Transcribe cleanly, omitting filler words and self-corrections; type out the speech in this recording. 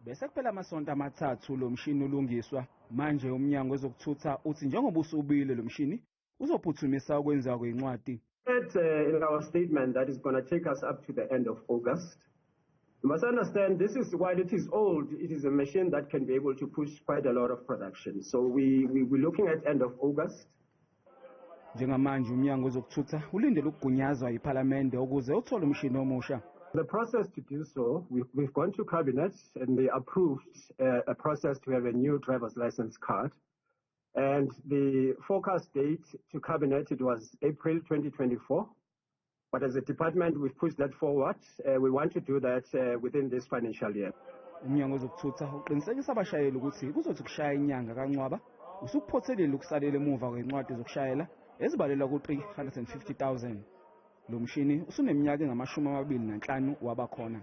Bese kuphela amasonto 3 lo mshini ulungiswa. Manje umnyango wezokuthutha uthi njengoba usubile lo mshini uzophuthumisa ukwenziwa kwencwadi. In our statement that is going to take us up to the end of August. You must understand this is, while it is old, it is a machine that can be able to push quite a lot of production. So we're looking at end of August. Njengamanje umnyango wezokuthutha ulindele ukugunyazwa yiPhalamende ukuze uthole umshini omusha. The process to do so, we've gone to cabinet and they approved a process to have a new driver's license card. And the forecast date to cabinet, it was April 2024. But as a department, we've pushed that forward. We want to do that within this financial year. Umnyango wezokuthutha uqinisekisa abashayeli ukuthi kuzothi kushaya inyanga kaNcwaba usukuphothelile ukusalela emuva kwencwadi zokushayela ezibalelwa ku-350,000. Lo mshini usuneminyaka engama-25 wabakhona.